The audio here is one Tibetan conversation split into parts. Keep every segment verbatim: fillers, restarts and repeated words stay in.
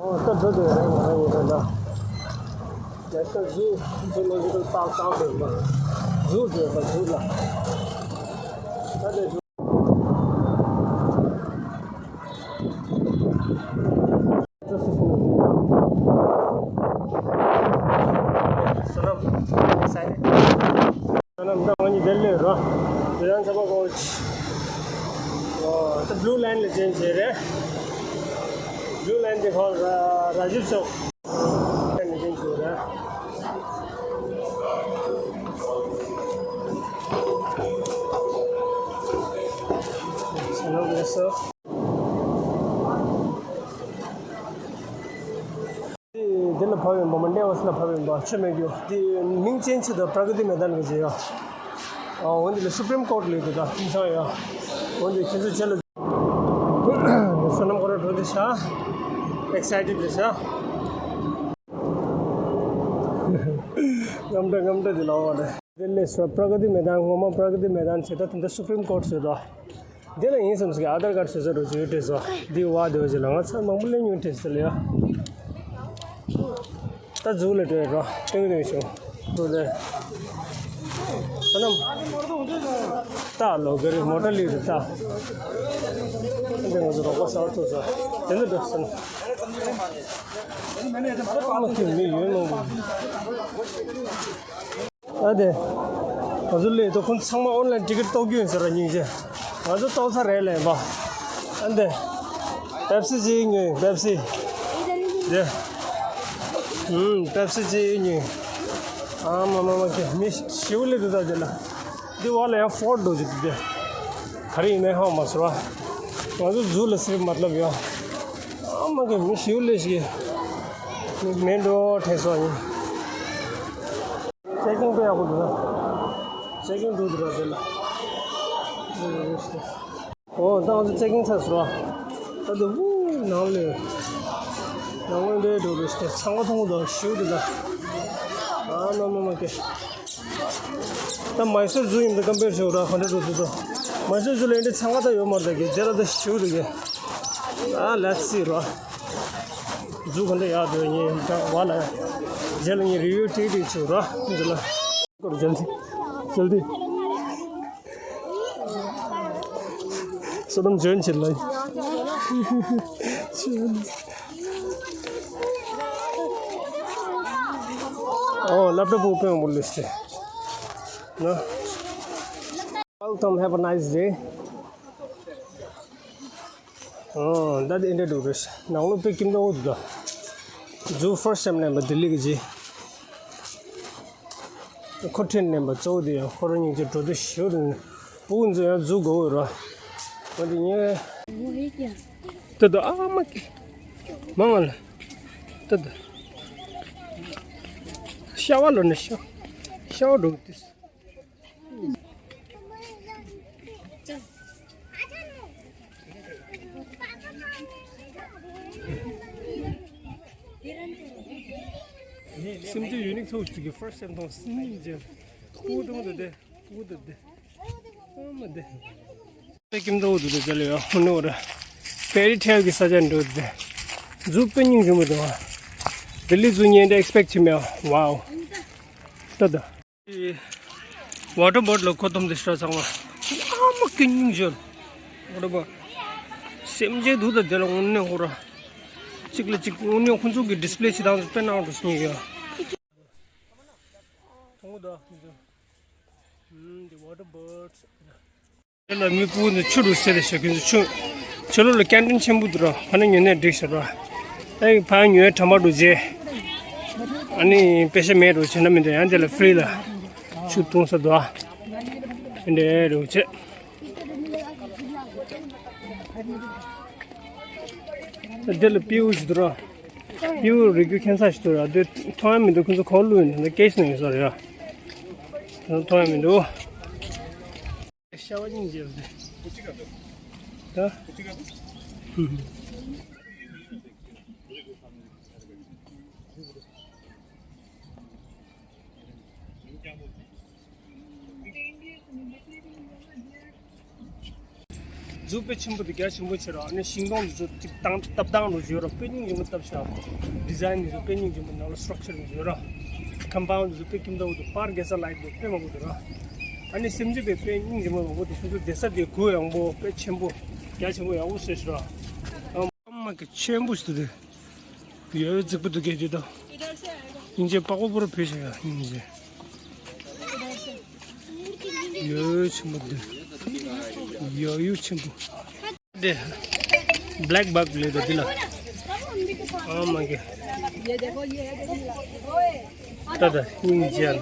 ཨོ་ད་འགྲོ་འདོད་རེད། ང་རང་ཡིན་རེད་ད། ལེགས་ས་ཛུ་ཛུ་ལོ་ཇི་ཀལ་པཱརྐ་བཏང་འདོད་པ། ཛུ་འདོད་པ་ཛུ་ལ། ད་དེ་ཛུ། བསོད་ནམས་ས་ཡ། ད་ང་གཉིས་འདིར་སླེབས་རོ། དེ་རང་ཚ་པ་ཀོ་ཆི། ཨོ་ད་བླུ་ལའིན་ལ་ཅན་བྱས་རེད། བླུ་ལའིན་དེ་ཁོ་ར་ར་ཇིབ་ཤོག་ལའིན་ལ་ཅན་བྱས་རེད། བསོད་ནམས་ལེགས་སོ། འདི་ལ་བབས་ཡིན་པ་མ་གནས་བ་སི་ལ་བབས་ཡིན་པ་ཆོས་མེད་རྒྱུ་འདི་མིང་ཅན་ཆེ་དང་པྲ་ཀི་ཏི་མེ་དཱན་རེད་ཟེར་ཡ། འོན་ཏེ་ལ་སུ་པྲིམ་ཀོར་ལས་དེ་དང་ཁྱིམ་ཚང་ཡ། འོན་ཏེ་ཁྱེད་ཚོ་ཆེ་ལ། བསོད་ནམས་ཁོ་ར་འགྲོ་དེ་ཤ། ཨེག་སའི་ཊེཌ་རེད་ཤ། རྔམ་སྒྲ་རྔམ་སྒྲ་དེ་ལ་འོ་རེད། འདི་ལས་སུ་པྲ་ཀི་ཏི་མེ་དཱན་ངོ་མ་པྲ་ཀི་ཏི་མེ་དཱན་ཆེ་ད་དེ་འདྲ་སུ་པྲིམ་ཀོར་ཟེར་དོ། འདི་ལ་ཡིན་བསམ་ཟིག་ཨ་དར་ཀར་བཟོས་ས་རུ་བཟོས་བྲིས་སོ། འདི་བ་འདི་བ་ཞིག་ལ་ང་ཚ་མང་པོ་ལས་ཉུང་བྲིས་སོ་ལ་ཡ། ད་ཟུག་ལ་བྲོས་རོ་ཏིང་ཏིང་བྱུང་། འགྲོ་ལེ། ས་ནམ། ད་ལོ་ག་རེ་མོ་ཊ་ལི་རེད་ད། འདི་ང་ཚོ་རོགས་པ་ས་བ་ཐུག་ས། དེ་འདི་འགྲོ་ས་ན། ཨ་མ་ཁྱོད་མི་ཡོད་མང་པོ། ཨ་དེ། ང་ཚོ་སླེབས་དུས་ཁོང་ཚང་མ་ཨོན་ལན་ཊི་ཀེ་ཊི་གཏོང་རྒྱུ་ཡིན་ཟེར་ར་སྙིང་རྗེ། ང་ཚོ་གཏོང་ས་རེད་ལས་པ། ཨ་དེ། པེབ་སི་ཅིག་ཉོས་པེབ་སི། དེ། ཨུམ་པེབ་སི་ཅིག་ཉོས། ཨ་མ་མ་མ་ཁྱེད་མི་ཞིའུ་ལེ་དུ་ད་དེ་ལ། དེ་བ་ལ་ཡང་ཧྥོར་ཌི་འདུག་ཅིག་དེ། ག་རེ་ཡིན་ནའི་ཧ་མ་སོ་ར། ང་ཚོ་ཛུ་ལ་སིར་མ་ལབ་ཡོད། ཨ་མ་ཁྱེད་མི་ཞིའུ་ལེ་ཞིག་མི་མེད་འགྲོ་དྲན་སོང་ཡིན། ཅེ་ཀིང་དཔེ་ཡག་པོ་འདུག་ན། ཅེ་ཀིང་འདུག་འདུག་ར་དེ་ལ། ཨོ་ད་ང་ཚོ་ཅེ་ཀིང་ཚར་སོང་ར། ད་དུ་བུ་ནང་ལས། ནང་ལས་འདྲེ་འགྲོ་རེ་ཞིག་ཚང་མ་མཐོང་དང་ཞུ་འདུག་ད། ཨ་མ་མ་མ་ཀེ། ད་མའི་སོར་ཛུ་ཡིན་འདི་ཀམ་པེར་ཞུ་ར་ག་འདྲ་འགྲོ་འདུག་ད། མའི་སོར་ཛུ་ལ་འདི་ཚང་མ་ད་ཡོད་མ་རེད་ཀེ་རྗེས་ལ་ད་ཞུ་འདུག་ཀེ། ཨ་ལེ་ཊི་སི་ར། ཛུ་ག་འདྲ་ཡག་འདུག་ངས་ད་བ་ལ། རྗེས་ལ་ངས་རི་བིའུ་ཏིག་ཏིག་བྱུང་ར་འདི་ལ། ཀོར་ཇལ་ཏི། ཇལ་ཏི། བསོད་ནམས་ཇོན་བྱེད་ལ། ཨོ་ལེབ་ཊོབ་པོ་པོ་མོ་ལེ་སྟེ། ན། Welcome, have a nice day. ཨོ། ད་དེ་འདྲ་འདུག་རེད། ནང་ལོགས་དཔེ་ཁྱིམ་ཚང་འོ་འདུག་ད། ཛུ་ཕར་སི་ཊའིམ་ལེན་པ་ལྡི་ལི་གི་རྗེས། ཁོ་ཁྲིད་ལེན་པ་གཙོ་བོ་དེ་ཡང་ཁོ་རང་གཉིས་ཀྱི་འགྲོ་དུས་ཞུ་རུ་ནས་སྤུ་གུ་ཚོ་ཡང་ཛུ་དགོས་འོས་ར། འོ་དེ་ཉེ་བའི། ད་ད་ཨ་མ་ཀི། མང་ང་ལ། ད་ད། ཤ་བ་ལོ་ནས་ཤ། ཤ་བ་འགྲོ་གི་དུས། སེམས་ཅན་ཡུ་ནིག་ཚོགས་ཀྱི་ཕར་སི་ཊའིམ་མཐོང་སྙིང་རྗེ། ཁུ་དུང་དུ་དེ་ཁུ་དུ་དེ་ཨ་མ་དེ། དེ་ཀིམ་ཏོ་དུ་དེ་དེ་ལ་ཡོད་ཧུ་ནོ་ར། ཕེ་རི་ཊེལ་གྱི་ས་ཆ་འགྲོ་དེ། ཛུ་དཔེ་སྙིང་རྗེ་མོ་དུ་བ། ལྡི་ལི་ཛུ་ཉན་དེ་ཨེག་སི་པེག་བྱེད་མེད་ཝའོ། ད་ད། ཝ་ཊར་བོ་ཊི་ལ་ཁོ་ཐོམ་དེ་ཤ་ཚང་མ། ཨ་མ་ཀི་སྙིང་རྗེ། ཝ་ཊར་བོ་ཊི། སེམས་ཅན་དུ་ད་དེ་ལ་དངོས་གནས་ཧོ་ར། གཅིག་ལ་གཅིག་དངོས་གནས་ཁོ་ཚོ་གི་ཌིས་པི་ལེ་བྱེད་སྟངས་དཔེ་ནང་དུ་སྙིང་རྗེ། དེ་ཝ་ཊར་བོ་ཊི། དེ་ལ་མི་སྤུ་གུ་ཚོ་ཆུ་འདྲ་ཟེར་ཏེ་ཞོག་ཁྱོད་ཚོ་ཆུ། ཆུ་ལོག་ལ་ཀན་ཊིན་ཆེན་པོ་འདུག་ར། ཕ་ནི་ཉོ་ནས་འགྲིག་ཟེར་ར། ཨེ་ཕ་ཉོས་དྲ་མ་འགྲོ་རྗེས། ཨ་ནི་པེ་ཤ་མེད་འགྲོ་བྱེད་ན་མི་འདུག་ཡང་དེ་ལ་ཕི་རི་ལ་ཆུ་འཐུང་ས་འདུག་ཨ། དེ་འདྲ་རེད་བྱེད། དེ་ལ་སྤྲེའུ་ཞིག་འདུག་ར། སྤྲེའུ་རིག་རྒྱུ་ཁྱད་མཚར་ཞིག་འདུག་ར། དེ་མཐོང་ཡ་མི་འདུག་ཁོ་ཚོ་གོ་ལུས་ནས་ཀེ་ཤི་ནས་ཡོད་ས་རེད་ར། མཐོང་ཡ་མི་འདུག་ཤ་བ་སྙིང་རྗེ་རེད། ད། གཟུགས་དཔེ་ཆེན་པོ་དེ་རྒྱ་ཆེན་པོ་ཆེ་ར། ཨ་ནི་ཤིང་སྡོང་དེ་ཚོ་ཅིག་བཏང་བཏབ་སྟངས་རུ་བརྗོད་ར། དཔེ་སྙིང་རྗེ་མོ་བཏབ་ཤག་ཌི་ཛའིན་དེ་ཚོ་དཔེ་སྙིང་རྗེ་མོ། ནང་ལ་སི་ཊྲག་ཅར་རུ་བརྗོད་ར། ཁམ་པའུན་དེ་ཚོ་དཔེ་ཁྱིམ་ཐབ་དུ་པར་རྒྱག་ས་ལ་ཡིན་དུ་དཔེ་མང་པོ་འདུག་ར། ཨ་ནི་སེམས་ཅན་དཔེ་དཔེ་སྙིང་རྗེ་མོ་མང་པོ་འདུག་སོ་སོ་བསྡད་ས་དེ་གུ་ཡངས་པོ་དཔེ་ཆེན་པོ་རྒྱ་ཆེན་པོ་ཡག་པོ་བཟོས་ཤག་ར། ཨ་མ་གི་ཆེན་པོ་ཞིག་འདུག་དེ། ཡོ་ཡོ་རྫིག་པོ་འདུག་གས་དེ་དང་། སྙིང་རྗེ་པགས་པ་པོ་ར་བུད་ཤག་ཡ། སྙིང་རྗེ། ཡོ་ཡོ་ཆེན་པོ་འདི། ཡོ་ཡོ་ཆེན་པོ། འདི་བྷེ་ལེག་བྷག་ལབ་འདུག་འདི་ལ། ཨ་མ་གི། ད་ད་སྙིང་རྗེ་ལ།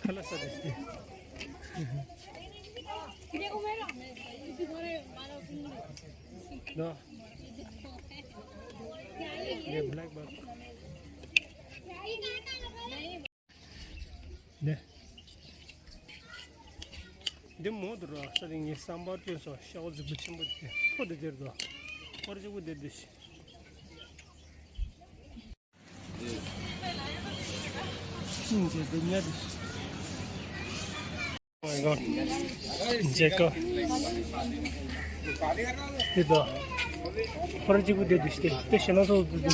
ཁ་ལག་ཟ་དེ་སྟེ། ད་འདི་བྷེ་ལེག་བྷག་ནས། འདི་མོ་དུ་ར་ས་རིང་ངའི་བསམ་པར་སྐྱོན་སོགས་ཤ་བ་རྫིག་པོ་ཆེན་པོ་དེ་ཕོ་དེ་དེར་དུ་ཕོར་གཅིག་པོ་དེ་དེ་ཤི། ཤིང་རྗེ་དེ་ཉལ་དུ་ཤི། མཇལ་ཁ། དེ་དུ་ཕོར་གཅིག་པོ་དེ་དེ་ཤི་དེ་ཤི་ན་སོགས་དེ་དེ།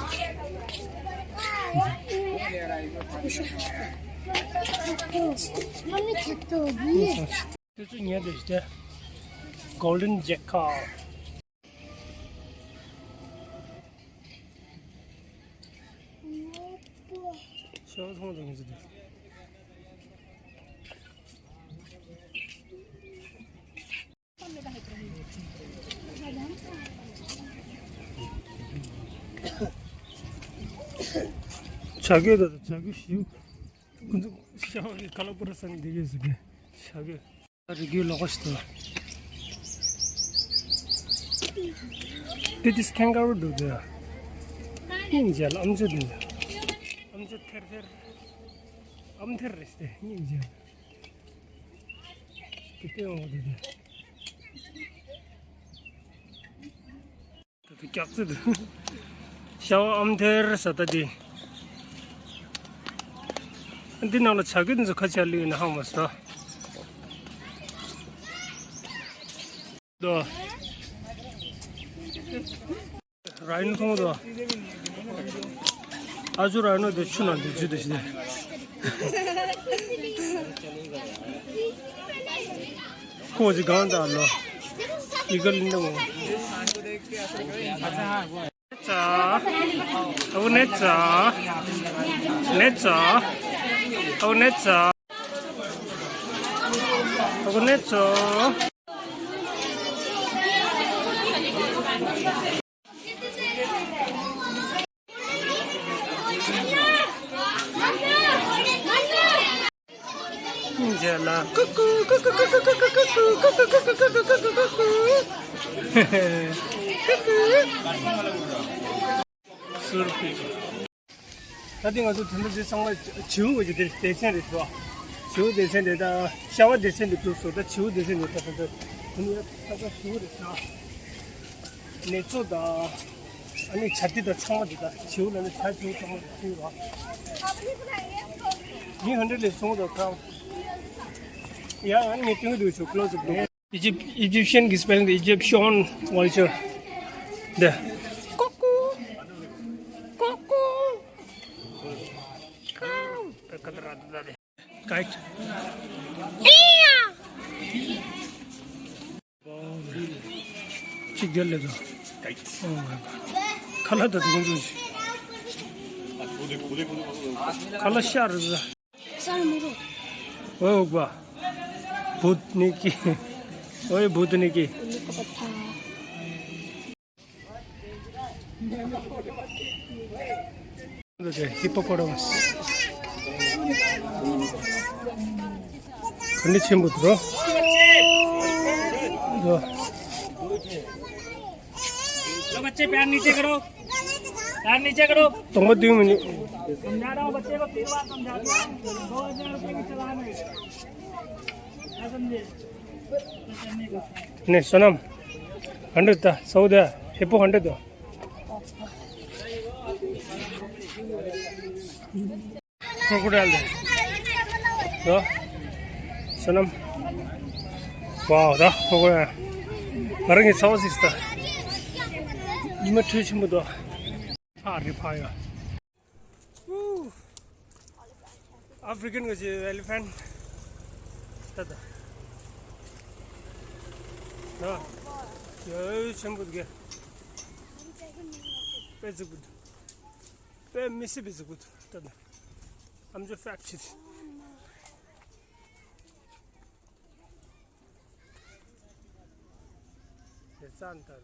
དེ་ཚོ་ཉལ་བསྡད་ཤག་སྟེ། Golden Jackal། ཤ་ཚང་དང་ངེས་ཟེར་ཏེ། བྱ་རྒོད་དང་བྱ་རྒོད་ཞིག་ཁོ་ཚོ་ཤ་བ་གི་ཁ་ལག་པུ་ར་སང་འདི་གས་ཟེར་གི་ཤ་གི། རི་རྒྱུད་ལོག་པ་ཞིག་ཏུ། འདི་དེ་ཁེན་ག་རུ་འདུག་དེ། སྙིང་རྗེ་ལ་ཨམ་ཅོག་འདི། ཨམ་ཅོག་ཐེར་ཐེར། ཨམ་ཐེར་རེད་དེ་སྙིང་རྗེ། དེ་ལྟས་འོང་དེ་དེ། ད་དེ་སྐྱག་རྫུན་དུ། ཤ་བ་ཨམ་ཐེར་ཟ་ད་དེ། འདི་ནང་ལ་བྱ་རྒོད་འདི་ཚོ་ཁ་ཆར་ལུས་ན་ཧང་མ་ཟ། དོ། ར་ཡིན་མཐོང་དོ། ཨ་ཅོ་ར་ནོ་དེ་ཆུ་ནང་དུ་འཛུལ་དུ་ཞིག་ནས། ཁོ་ཅི་གང་དང་ལོ། ཡི་ག་ལིན་དང་། ཙ། ཨོ་ནེ་ཙ། ནེ་ཙ། ཨོ་ནེ་ཙ། ཨོ་ནེ་ཙ། ཀུ་ཀུ། ཀུ་ཀུ། ཀུ་ཀུ། ཀུ་ཀུ། ཀུ་ཀུ། ཀུ་ཀུ། ཀུ་ཀུ། ཀུ་ཀུ། ཀུ་ཀུ། ཀུ་ཀུ། ཀུ་ཀུ། ཀུ་ཀུ། ཟུར་ཕུད་ཀྱི། ད་ལྟ་ང་ཚོ་དེ་འདྲ་ཚོ་ཚང་མ་བྱིའུ་གི་སྡེ་ཚན་རེད་ཤག་བྱིའུ་སྡེ་ཚན་རེད། ད་ཤ་བ་སྡེ་ཚན་དུ་གྲུབ་སོང་། ད་བྱིའུ་སྡེ་ཚན་དུ་ད་ད་ད་དེ་ནི་ད་ད་བྱིའུ་རེད་ཤག་ནེ་ཙོ་དང་ཨ་ནི་བྱ་དེ་དང་ཚང་མ་དེ་ད་བྱིའུ་ལ་ནི་བྱ་བྱིའུ་ཚང་མ་དེ་ར། མི་ཧན་ཌེ་ཌ་ལས་སོང་དང་ཁ། ཡ་ཨ་ནི་ངས་སྟོན་གྱི་འདུག་ཤོག་ཀློ་ཛི་ཨབ་ལོག Egypt, Egyptian གི་སྤེལ་འདི་Egyptian vulture འདི། ཀོ་ཀོ། ཀོ་ཀོ། ཀའུ། ཀ་ཀ་ད་ར་ད་ད་དེ། ཀའིཊ། གཅིག་རྒྱལ་ལེ་དོ། ཁ་ལག་ད་དུང་ཚོ་ཞིག་ཁ་ལག་ཤ་རུ་ཟ། ओए हुआ, भूतनी की, ओए भूतनी की। हिप्पोपोटामस। खंड छिम बुद्रो। लो बच्चे, पैर नीचे करो, पैर नीचे करो। तुम दो मिनट। समझा रहा हूँ बच्चे को, तीन बार समझा दिया। दो हजार रुपए की चालान है। क्या समझे? नहीं, सोनम, हंड्रेड था, सौ था, हिप्पो हंड्रेड था। Crocodile. द सनम। वाह, the crocodile. ང་རང་གི་ཚ་བ་གཟིགས་ད། ཉི་མ་དྲོད་ཆེན་པོ་འདུག་ཕག་རེད་ཕག་ཡ། ཨུ། ཨ་ཧྥི་རི་ཀན་གྱི་ཅིག་ཨེ་ལི་ཕན། ད་ད། ན། ཡོད་ཆེན་པོ་འདུག་དཔེ་གཟིགས་པོ་འདུག་དཔེ་མི་སྲིད་པའི་གཟིགས་པོ་འདུག་ད་ད། ཨམ་ཅོག་ཧྥེག་བྱེད། དེ་ཙམ་ད་ར།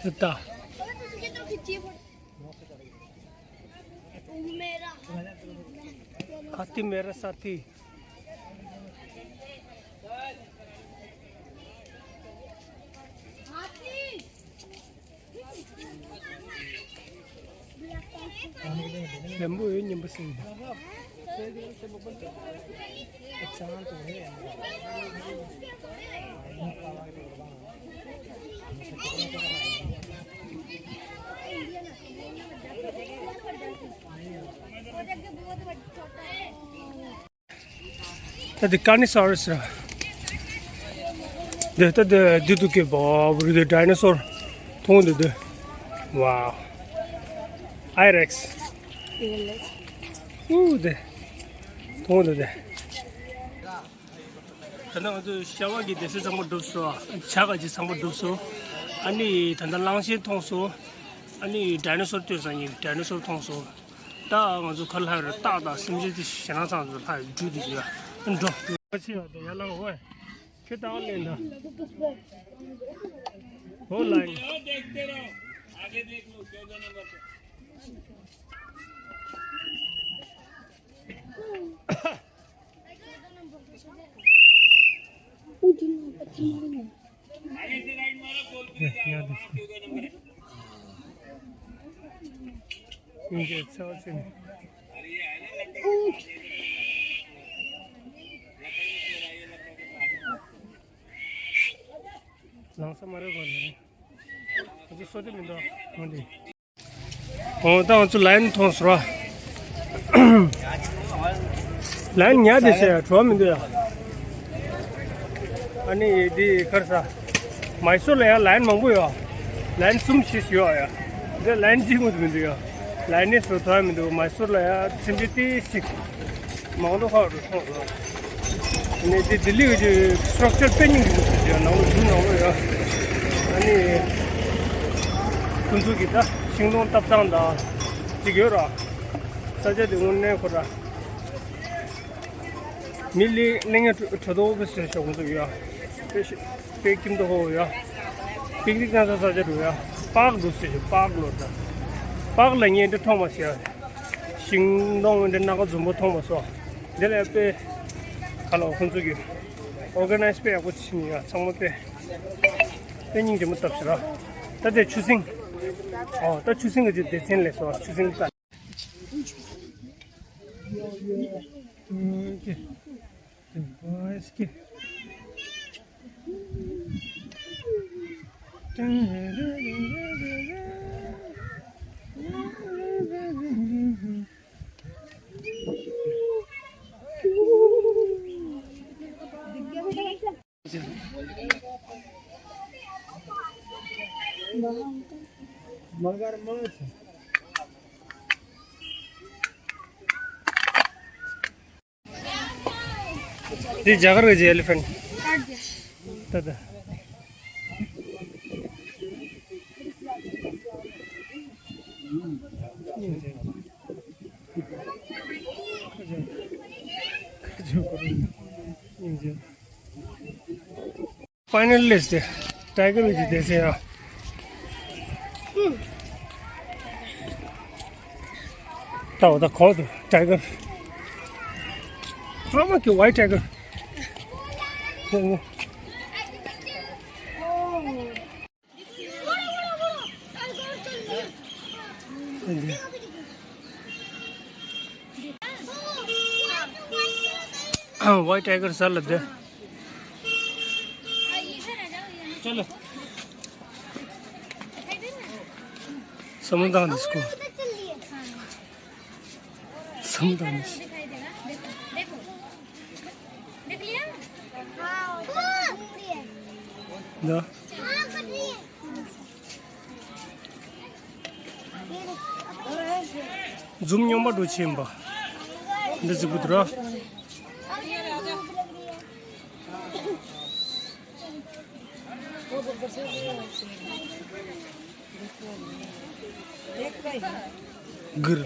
ད་ད། ཧ་ཏི་མེ་ར་ས་ཏི། ལན་པོ་ཡོད་སྙན་པོ་སྲིད་འདུག་ད་འདི་ཀར་ནི་སོ་ར་སི་ར། འདི་ད་འདི་འདི་འདུག་གི་བ་བུ་རི་འདི་ཌའི་ནོ་སོར་མཐོང་འདི་འདི། ཝའོ། ཨའི་རེག་སི། ཨུ་འདི། མཐོང་འདི་འདི། ད་ནང་ང་ཚོས་ཤ་བ་གི་སྡེ་ཚན་ཚང་མ་གྲུབ་སོང་། བྱ་དགའ་ཅིག་ཚང་མ་གྲུབ་སོང་། ཨ་ནི་ད་ལྟ་གླང་ཆེན་མཐོང་སོང་། ཨ་ནི་ཌའི་ནོ་སོར་སྟོན་ས་ཡིན། ཌའི་ནོ་སོར་མཐོང་སོང་། ད་ང་ཚོ་ཁ་ལྷ་རུ་སྟག་དང་སེམས་ཅན་དེ་ཞེ་སྣང་ཚང་ཚོ་ལྷ་རུ་འགྲོ་དེ་ཡོད། འགྲོ། ཁྱི་ཡོད་དེ་ཡར་ལངས་འོ། ཁྱོད་ལྟ་བ་ལེན་ད། འོ་ལ་ཡིན། ལང་ས་མ་རེད་གོ་ནི་རེད། ང་ཚོ་སོ་དེ་མི་འདུག་མ་འདི། འོ་ད་ང་ཚོ་ལའིན་མཐོང་སོང་ར། ལའིན་ཉག་དེ་བྱས་བྲོ་བ་མི་འདུག་ཡ། ཨ་ནི་འདི་གར་ས། མའི་སོར་ལ་ཡང་ལའིན་མང་པོ་ཡོད། ལའིན་གསུམ་བཞི་ཡོད་ཡ། འདི་ལའིན་གཅིག་མ་གཏོགས་མི་འདུག་ཡ། ལའིན་ནི་བཟོ་ཐུབ་མི་འདུག་མའི་སོར་ལ་ཡ་སེམས་ཅན་ཏི་ཞིག་མང་པོ་ཧ་རུ་མཐོང་སོང་། ཨ་ནི་འདི་ལྡི་ལི་གི་སི་ཊྲག་ཅར་དཔེ་སྙིང་རྗེ་པོ་ཞིག་ཡོད། ནང་ལོགས་ཇིམ་ནང་ལོགས་ཡོད། ཨ་ནི་ཁོང་ཚོ་གི་ད་ཤིང་སྡོང་བཏབ་སྟངས་དང་ཅིག་ཡོད་ར། ས་ཆ་དེ་དངོས་གནས་ཁོ་ར། མི་ལི་གླིང་ཡ་གྲོ་གྲོ་དོ་བོ་ཟེར་ཤོག་འདུག་ཡ། དཔེ་ཤི་དཔེ་ཁྱིམ་དུ་ཧོ་ཡ། པིག་ནིག་གནང་ས་ས་ཆ་འདུག་ཡ། པཱག་འདུག་ཟེར་ཤོག་པཱག་ལོ་ད། པཱག་ལ་ངས་འདི་མཐོང་མ་ཤེས་ཡ། ཤིང་སྡོང་འདི་སྣ་ཁ་འཛོམས་པོ་མཐོང་མ་སོང་། འདི་ལ་དཔེ་ག་ལ་ཁོང་ཚོ་གི་ཨོར་ག་ནའིཛ་དཔེ་ཡག་པོ་བྱེད་ནི་ཡ། ཚང་མ་དཔེ་དཔེ་སྙིང་རྗེ་མོ་བཏབ་ཤག་ར། ད་དེ་ཆུ་སྲིན། ཨོ་ད་ཆུ་སྲིན་གི་སྡེ་ཚན་ལས་སོ་ཆུ་སྲིན་ད། This jagar is elephant. Tada. Final list. Tiger is there, yeah. Tao da ko tiger. How much white tiger? Oh. White tiger sir लगदे। चलो। समझदार इसको। समझदार। देख लिया? हाँ, वो तो घूम रही है। འདི། འཛུམ་སྨྱོན་པ་འགྲོ་ཆེན་པ། འདི་གཟིགས་པོ་དུ་ར། གུར།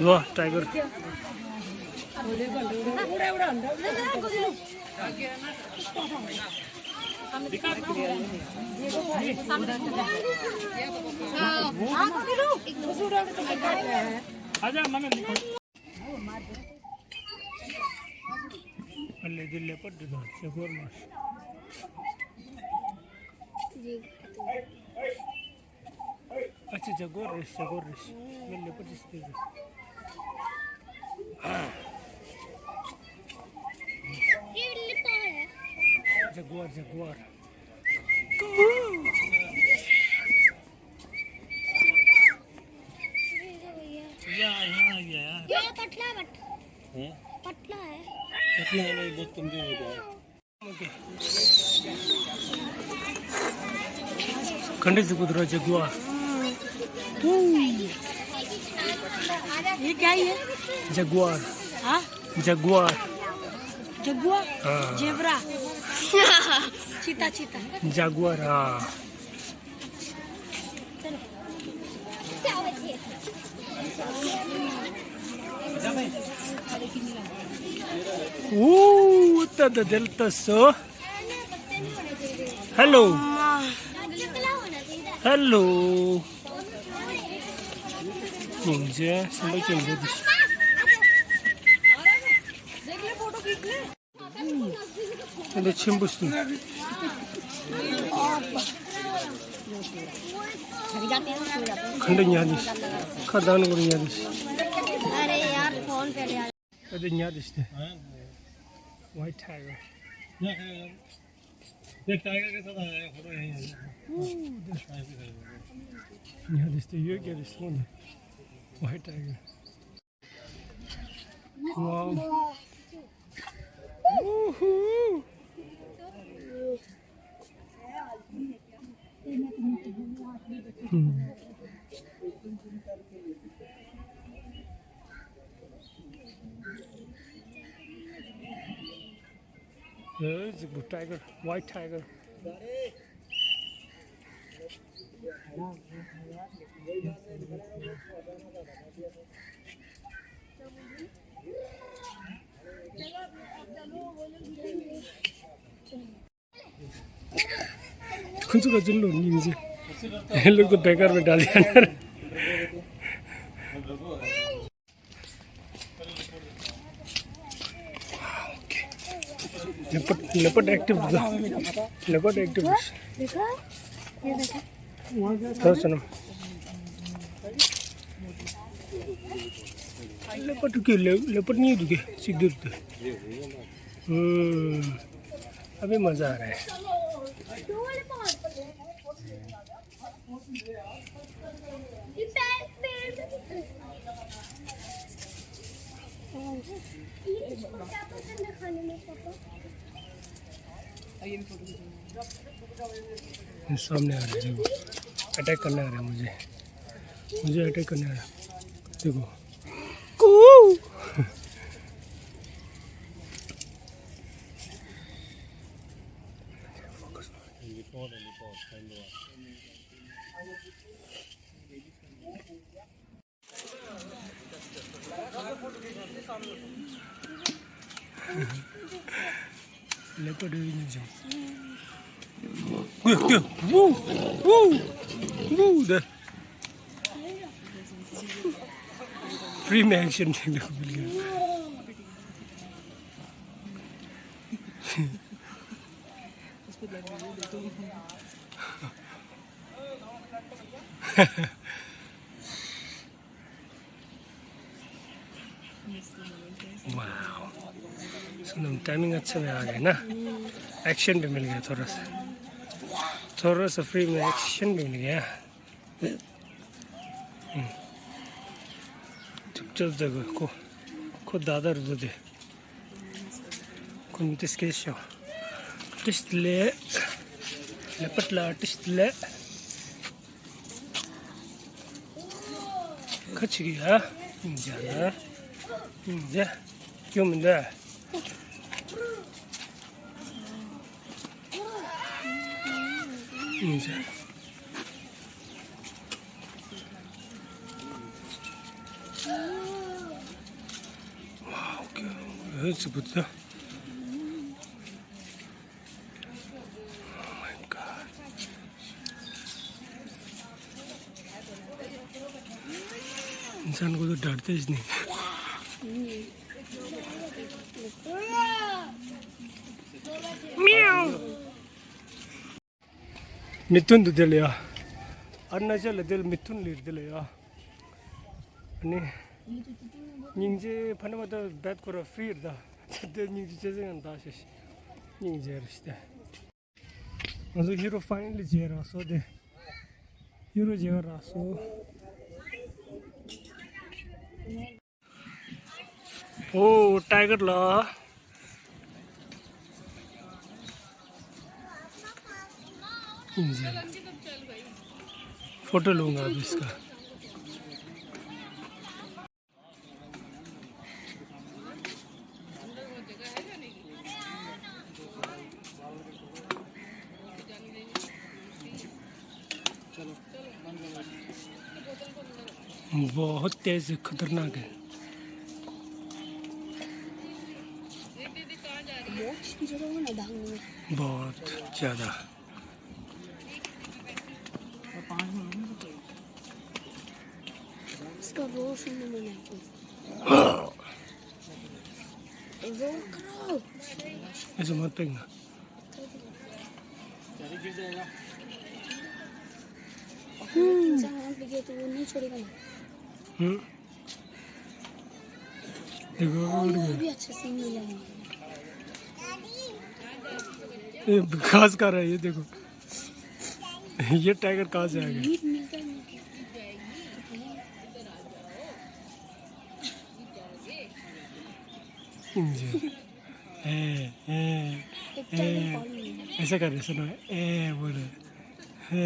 ལོ་ཊའི་གར། ཨ་ལེ་འདི་ལེ་པར་འདི་དང་ཇ་གུ་ཨར་མ། ཨ་ཅེ་ཇ་གུ་ཨར་རེད། ཇ་གུ་ཨར་རེད། ངས་ལེ་པར་འདི་ཟེར་གི། ཇ་གུ་ཨར། ཇ་གུ་ཨར། या, यहाँ आ गया यार। ये पतला बट। हैं? पतला है। पतला है, नहीं, बहुत कमजोर हो गया है। खंडे से कुछ रोजे गुआ। ये क्या है? जगुआर। हाँ? जगुआर। जगुआर? हाँ। जेब्रा। चीता, चीता। जगुआर, हाँ। Ooh, what the, the delta so? Hello. Hello. मुझे समझ नहीं आ रही। འདི་ཆེན་པོ་ཞིག་ཁ་འདི་ཉལ་ནས། ཁ་ལྡང་ནས་ཉལ་ནས། अरे यार, फोन पे यार। ཁ་འདི་ཉལ་ནས། White tiger. ये टाइगर के साथ आया है, फोटो यहीं है। ཉལ་ནས་ཡོད་ཀྱི་རེད་སོང་ནས། White tiger. Wow. Woohoo. Hmm. This is a good tiger, white tiger. ཁོ་ཚོ་ག་ཚོད་ལོ་ཉིན་ཟེར། Look, the beggar with Dalian. Leopard, leopard active. Leopard active. Leopard के, leopard नहीं दुखे, सीधे दुखे। हम्म, अभी मजा आ रहा है। सामने आ रहा है, देखो। अटैक करने आ रहा है मुझे। मुझे अटैक करने आ रहा है। देखो। कू। Leopard doing the jump. Go, go. Woo! Woo! Woo! The free action. Wow. सुनो, टाइमिंग अच्छा में आ गए ना, एक्शन भी मिल गया थोड़ा सा। थोड़ा सा फ्री में एक्शन भी मिल गया। हम्म। चुपचाप देखो, को, को दादा रुदो दे। को मितस के शो। टिस्ट ले। लेपट ला टिस्ट ले। खच गया। जा। जा। क्यों मिल रहा है? ཨིན་ཟེར། ཝའོ། ཨེ་ཙི་བུ་ཙི། Oh my God. इंसान को तो डरते ही नहीं। म्याऊ। མི་ཐུན་དུ་དེ་ལ་ཡ། ཨ་རུ་ན་ཅལ་ལ་དེ་ལ་མི་ཐུན་ལིར་དེ་ལ་ཡ། ཨ་ནི། སྙིང་རྗེ་ཕ་ན་མ་ད་བེད་ཁོ་ར་ཧྥི་རི་ད། ད་དེ་སྙིང་རྗེ་ཅི་ཟེར་ཡང་ད་ཤེས་ཤེས། སྙིང་རྗེ་རེད་ཤི་ད། ང་ཚོ་ཧི་རོ་ཕ་ཡིན་ལི་མཇལ་རག་སོ་དེ། ཧི་རོ་མཇལ་རག་སོ། ओ टाइगर ला। फोटो लूंगा अब इसका। बहुत तेज है, खतरनाक है। बहुत ज्यादा। इसका रोल सुनने में नहीं आता। रोल करो। ऐसे मत फेंकना। हम्म। इंसान वहाँ पे गया तो वो नहीं छोड़ेगा ना। हम्म। देखो, उड़ गया। अभी अच्छे से नहीं लगे। ये घास खा रहा है, ये देखो। ये टाइगर कहाँ से आ गया? मीट मिलता है, मीट। जी। ए, ए, एक टाइगर ए, कॉल मिला। ऐसा कर रहे, सुनो, ए, बोलो। ए।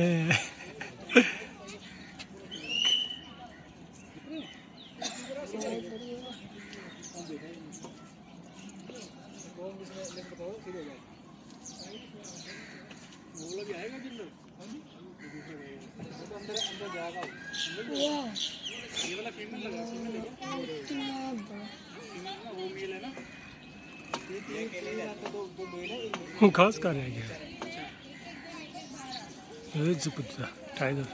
घास खा रहा है क्या? ये जुकुत्ता tiger.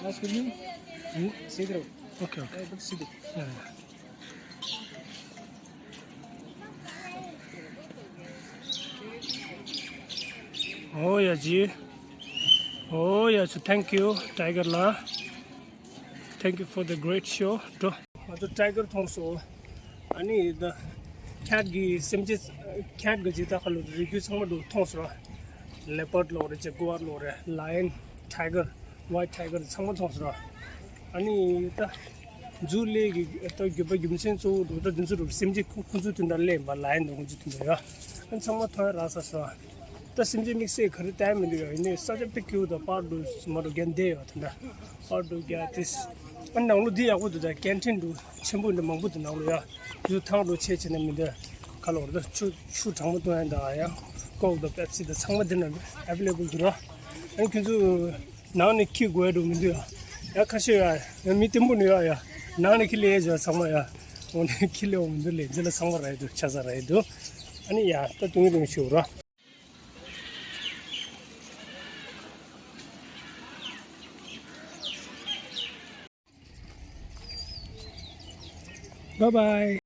Nice to meet you. Hmm? See you. Okay, okay. Hey, good to see you. Yeah, yeah. Oh, yeah, जी। Oh, yeah, so thank you, tiger ला। Thank you for the great show, bro. ང་ཚོ་ཊའི་གར་མཐོང་སོང་། ཨ་ནི་ད་ཁེཊ་གི་སེམས་ཅན། ཁེཊ་གི་ཇི་ལྟ་ཁ་ལོ་རི་རྒྱུད་ཚང་མ་འགྲོ་མཐོང་སོང་ར། ལེ་པར་ཌི་ལོ་རེད། ཇེ་གུ་ཨར་ལོ་རེད། ལ་ཡོན། ཊའི་གར། ཝའིཊ་ཊའི་གར་ཚང་མ་མཐོང་སོང་ར། ཨ་ནི་ད་ཛུ་ལས་ཀྱི་ད་རྒྱུད་པ་རྒྱུ་མཚན་གཙོ་བོ་འགྲོ་ད་འདི་ཚོ་རུ་སེམས་ཅན་ཁོ་ཁོ་ཚོའི་དོན་དག་ལས་ཡིན་པ། ལ་ཡོན་དང་ཁོ་ཚོའི་དོན་དག་ཡ། ཨ་ནི་ཚང་མ་མཐོང་ཡ་རག་ས་སོང་ར། ད་སེམས་ཅན་དམིགས་བསལ་ག་རེ་བལྟ་ཡ་མི་འདུག་ཡ། ཡིན་ནའི་ས་ཆ་དཔེ་སྐྱིད་པོ་དང་པར་འདུག་མ་འགྲོ་རྒྱ་འདེ་ཡོད་དེ་འདྲ། པར་འདུག་རྒྱ་དེ། ཨ་ནང་ལོ་འདི་ཡག་པོ་འདུག་ད་ཀན་ཊིན་འདུག་ཆེན་པོ་འདི་མང་པོ་འདུག་ནང་ལོ་ཡ། ཁྱོད་ཚོ་ཐང་འགྲོ་ཆེ་ཆེ་ན་མི་འདུག་ག་ལོར་ད་ཆུ་ཆུ་གྲང་མོ་བཏུང་ཡ་འདུག་ཨ། ཡ་ཀོག་དང་པེབ་སི་དང་ཚང་མ་འདི་ན་ཨེ་ཝེ་ལེ་བལ་འདུག་ར། ཨ་ནི་ཁྱོད་ཚོ་ནང་ནས་འཁྱེར་དགོས་ཡ་འགྲོ་མི་འདུག་ཡ། ཡ་ཁ་ཤས་ཡ་ཡ་མི་བརྟན་པོ་ནི་ཡ་ཡ། ནང་ནས་འཁྱེར་ལེ་ཡ་ཚང་མ་ཡ། འོ་ནས་འཁྱེར་ལེ་འོ་མི་འདུག་ལེ། འདི་ལ་ཚང་མ་ར་ཡ་འདུག་ཆ་ས་ར་ཡ་འདུག་ཨ་ནི་ཡ་ད་དུང་རིང་ཤོག་ར། Bye bye.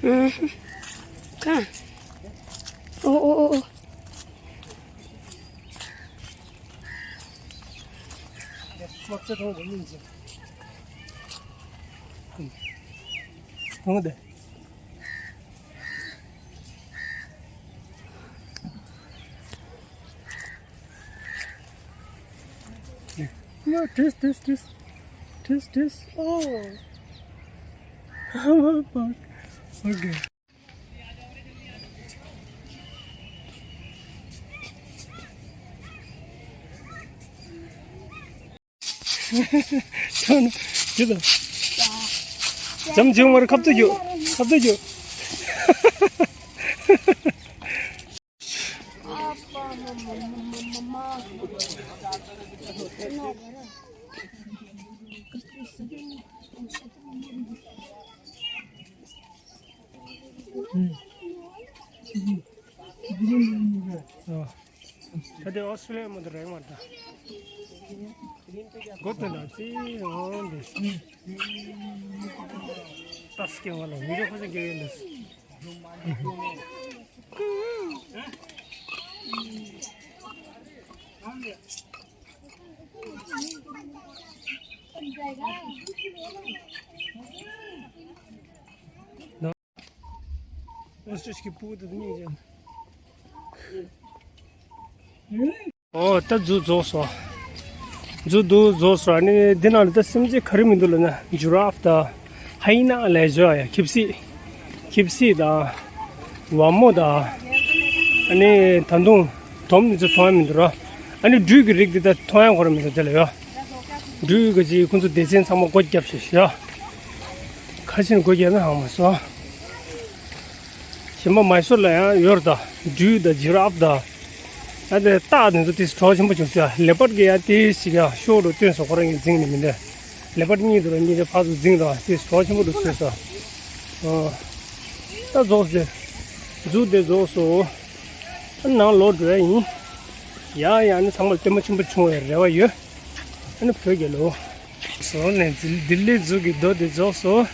ཨུམ། གང་། ཨོ་ཨོ་ཨོ་ཨོ། ཨུམ། གང་དེ། No, this, this, this. This, this. Oh. Oh, fuck. Okay. ཁྱོད་ནི་ཅི་དང་། ཇམ་ཇམ་བར་ཁབ་ཏུ་རྒྱུ། ཁབ་ཏུ་རྒྱུ། ད་དེ་ཨོ་སི་ཊྲེ་ལི་ཡ་མོ་དེ་རེད་མ་ད། གོ་ཐོས་ལ་ཙི་འོང་དེ། ཏཱ་སི་ཀེ་ང་ལ་བི་ཌི་ཡོ་ཁོ་ཚོ་རྒྱག་ཡོད་ལ། Ostrich གི་སྤུ་གུ་དེ་གཉིས་ཀྱང་། ཨོ་ད་ཛུ་རྫོགས་སོང་། ཛུ་དུ་རྫོགས་སོང་། ཨ་ནི་འདི་ནང་ལ་ད་སེམས་ཅན་ག་རེ་མི་འདུག་ལབ་ན། ཇི་ར་ཧྥ་དང་། ཧའི་ན་ལས་བྱོས་ཡ། ཁྱི་སྲིད། ཁྱི་སྲིད་དང་། ཝ་མོ་དང་། ཨ་ནི་ད་དུང་དོམ་འདི་ཚོ་མཐོང་ཡ་མི་འདུག་ར། ཨ་ནི་སྦྲུལ་གྱི་རིགས་འདི་ད་མཐོང་ཡ་ཁོ་ར་མི་འདུག་དེ་ལ་ཡ། སྦྲུལ་གྱི་ཅིག་ཁོ་ཚོ་སྡེ་ཚན་ཚང་མ་སྒོ་བརྒྱབ་ཤག་ཤག་ཁ་ཤས་སྒོ་བརྒྱབ་ན་ཧང་མ་སོང་། གཞན་པ་མའི་སོར་ལ་ཡང་ཡོད་རེད་ད། སྦྲུལ་དང་ཇི་ར་ཧྥ་དང་། ཨ་དེ་སྟག་དེ་ཚོ་ཏིས་གྲོགས་ཆེན་པོ་བྱུང་ཤག་ལེ་པར་གྱི་ཡ་ཏིས་ཞིག་ཡ་ཤོག་རུ་བཏོན་སོང་། ཁོ་རང་གིས་འཛིང་ནི་མི་འདུག་ལེ་པར་གཉིས་འདུག་ར། གཉིས་དེ་ཕར་ཚུར་འཛིང་ར། ཏིས་གྲོགས་ཆེན་པོ་འདུག་བཟོས་སོང་། ཨོ། ད་རྫོགས་ཟེར། ཛུ་དེ་རྫོགས་སོང་། ཨ་ནང་ལོག་འགྲོ་ཡ་ཡིན། ཡ་ཡ་ནི་ཚང་མར་སྟོན་མོ་ཆེན་པོ་བྱུང་བའི་རེ་བ་ཡོད། ཨ་ནི་བོད་རྒྱལ་ལོ། སོ་ནས་ལྡི་ལི་ཛུ་གི་རྡོ་དེ་རྫོགས་སོང་།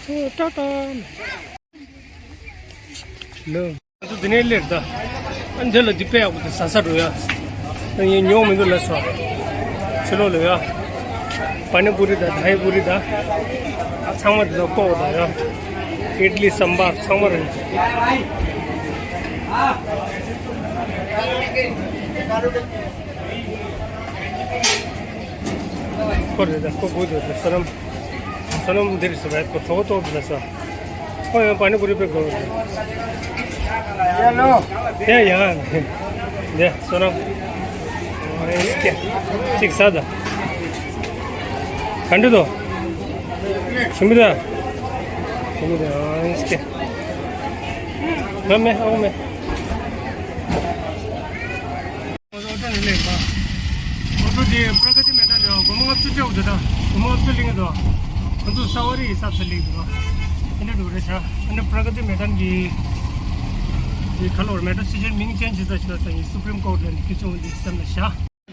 ཏོ་ཏོ་ཏོ། ལོ། ང་ཚོ་འདི་ནས་སླེབས་ད། ཨ་འདི་ལ་འདི་དཔེ་ཡག་པོ་འདུག་ཟ་ས་འགྲོ་ཡ། ཨ་ངས་ཉོ་མི་འདུག་ལབ་སོང་། ཕྱི་ལོགས་ལ་ཡ། པ་ནི་པུ་རི་དང་དྷའི་པུ་རི་དང་། ཨ་ཚང་མ་འདི་དང་ཀོག་དང་ཡ། ཨིཌ་ལི་སམ་བར་ཚང་མ་རེད། ཁོ་རེད་ད། ཁོ་བུ་དེ་རེད། བསོད་ནམས། བསོད་ནམས་འདིར་སུ་རེད། ཁོ་གྲོགས་གྲོགས་འདི་ལ་ས། ཁོ་ཡང་པ་ནི་པུ་རི་པེ་དགོས་རེད། ཡ་ལོ། ཡ་ཡ། འདི་བསོད་ནམས། ཨེ་སྐྱེ། གཅིག་ཟ་ད། ག་འདྲ་འདུག་ཞིམ་པོ་འདུག་ཞིམ་པོ་འདུག་ཨེ་སྐྱེ། ང་མེད་ཨོ་མེད། ང་ཚོ་ཨོ་ཊ་ནས་སླེབས་པ། ཨོ་ཊ་དེ་པྲ་ག་ཏི་མེ་དཱན་ལ་ཡོད། སྒོར་མོ་ལྔ་བཅུ་སྤྲད་འདུག་ད་སྒོར་མོ་ལྔ་བཅུ་ལེན་གྱི་འདུག་ང་ཚོ་ས་ཝ་རི་ཧི་སབ་སེ་ལེན་གྱི་འདུག་ཨ་ནི་འགྲོ་རེད་ཤག་ཨ་ནི་པྲ་ག་ཏི་མེ་དཱན་གྱི་དེ་ག་ལོར་མེ་ཊྲོ་སི་ཊེ་ཤན་མིང་ཅེན་ཇི་ཟ་ཞིག་ལ་ས་ཡིན། སུ་པྲིམ་ཀོར་ཊ་ལ་ནི་ཁྱི་ཆུང་འདི་སེམས་ལ་ཤག་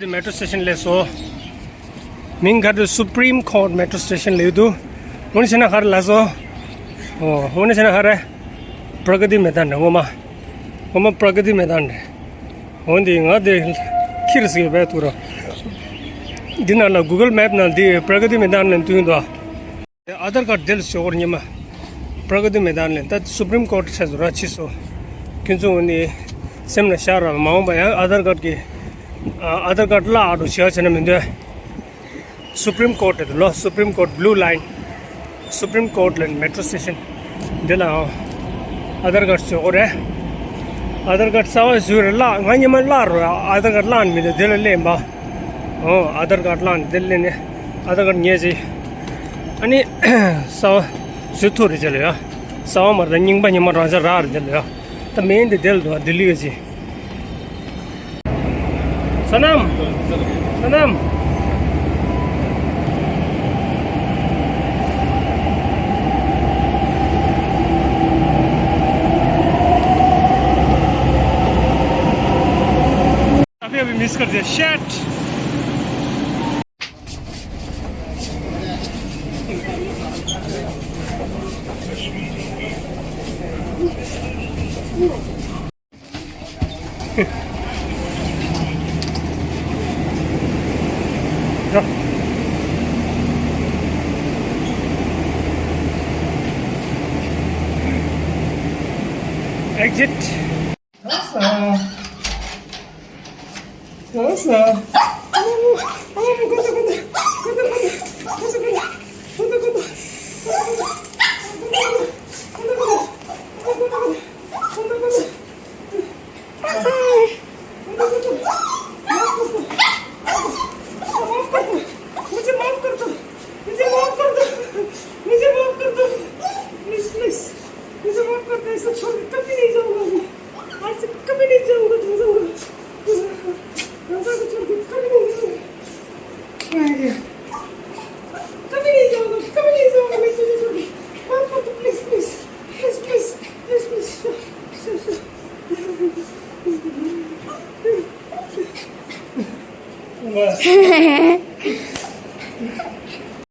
དེ་མེ་ཊྲོ་སི་ཊེ་ཤན་ལས་སོ། མིང་ག་དུ་སུ་པྲིམ་ཀོར་ཊ་མེ་ཊྲོ་སི་ཊེ་ཤན་ལས་འདུག་དངོས་གནས་བྱས་ན་ག་རེ་ལབ་སོང་། ཨོ་དངོས་གནས་བྱས་ན་ག་རེ། པྲ་ག་ཏི་མེ་དཱན་རེད་ངོ་མ། ངོ་མ་པྲ་ག་ཏི་མེ་དཱན་རེད། འོན་ཏེ་ང་དེ་ཁྱི་རེད་ཟེར་བས་ཐུག་ར། འདི་ནང་ལ་གུ་གལ་མེབ་ནང་འདི་པྲ་ག་ཏི་མེ་དཱན་ལ་བསྟན་འདུག་ཨ་དྷར་ཀར་ཌི་དེལ་སི་ཞོག་ར་ཉི་མ། པྲ་ག་ཏི་མེ་དཱན་ལ་ད་སུ་པྲིམ་ཀོར་ཊ་ཆགས་སོང་ར། ཕྱིས་སོ། ཁྱོད་ཚོ་འོན་ཏེ་སེམས་ལ་ཤར་ར། མ་འོངས་པ་ཡང་ཨ་དྷར་ཀར་གྱི་ཨ་དྷར་ཀར་བརླག་འགྲོ་བྱེད་ཡ་བྱས་ན་མི་འདོད། སུ་པྲིམ་ཀོར་ཊ་དེ་ལོ། སུ་པྲིམ་ཀོར་ཊ་བྷུ་ལུ་ལའིན། སུ་པྲིམ་ཀོར་ཊ་ལ་མེ་ཊྲོ་སི་ཊེ་ཤན། འདི་ལ་ཨ་དྷར་ཀར་བཟོ་དགོས་རེད། ཨ་དྷར་ཀར་གསར་པ་བཟོས་རེད། བརླག་ང་ཉི་མ་བརླག་རོགས། ཨ་དྷར་ཀར་བརླག་ནི་མི་འདུག་འདི་ལ་སླེབས་པ། ཨོ་ཨ་དྷར་ཀར་བརླག་ནི་འདི་ལ་སླེབས་ནས་ཨ་དྷར་ཀར་ཉལ་ཅིག་ཨ་ནི་གསར་པ་བཟོ་ཐུབ་རེད་ཅེས་ལ་ཡ། གསར་པ་མ་རེད། རྙིང་པ་ཉི་མ་རང་ཆ་རག་རེད་ཅེས་ལ་ཡ། ད་མེད་འདི་དེ་ལ་འདུག་ལྡི་ལི་ག་ཅིག་བསོད་ནམས། བསོད་ནམས། अभी अभी मिस कर दिया, shit। Exit. Awesome. Awesome. हाँ, मैं गोदा, गोदा, गोदा, गोदा, गोदा, गोदा, गोदा, गोदा, गोदा, गोदा, गोदा, गोदा, गोदा, गोदा, गोदा, गोदा, गोदा, गोदा, गोदा। मुझे माफ कर दो, मुझे माफ कर दो, मुझे माफ कर दो, मुझे माफ कर दो, प्लीज, प्लीज, मुझे माफ कर दो, ऐसा छोड़ के कभी नहीं जाऊंगा मैं, आज से कभी